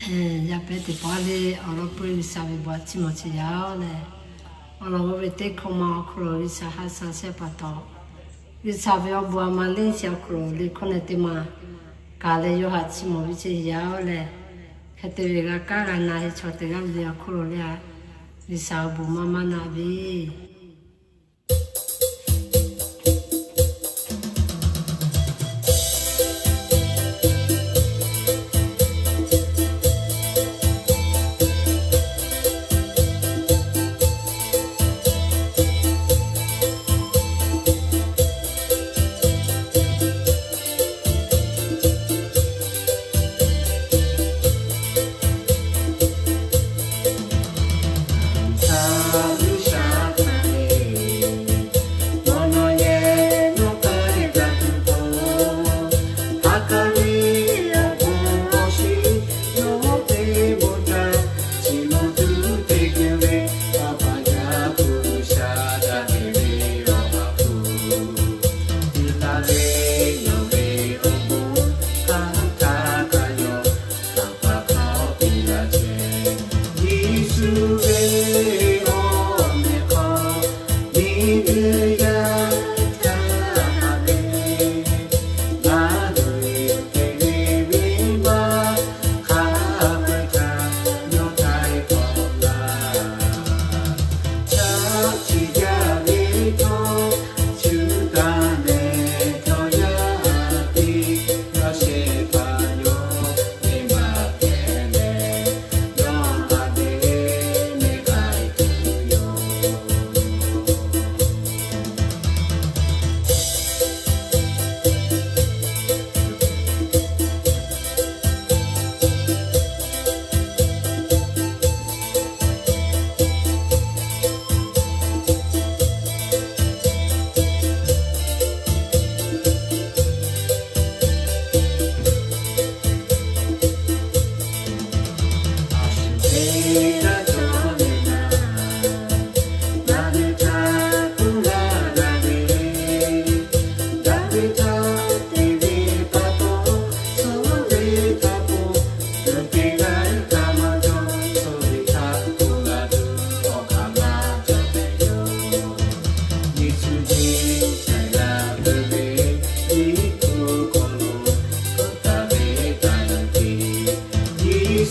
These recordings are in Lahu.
Yaˇ pehˉ teˇ hpaˍ le, awˬ lawn peuˬ G'uiˬsha ve bon htaꞈ chiˇ mvuh chehˇ yaˇ-oˬ leh, awˬ lawn g'oˇ ve teˇ hkawˇ ma awˬ hk'aw lo G'uiˬsha ha sha shehˍ pa taw, G'uiˬsha ve awˬ bon a ma lehˬ chi awˬ hk'aw lo le hkawˇ nehˬ teˇ ma kaꞈ leh yawˇ htaꞈ chiˇ mvuh ve chehˇ yaˇ-oˬ leh, hk'e te ve g'a kaˉ g'a na ve chaw teˇ g'aˇ le awˬ hk'aw lo le a, G'uiˬsha awˬ bon maˇ maˇ na ve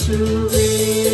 Yeˍsuˆ ve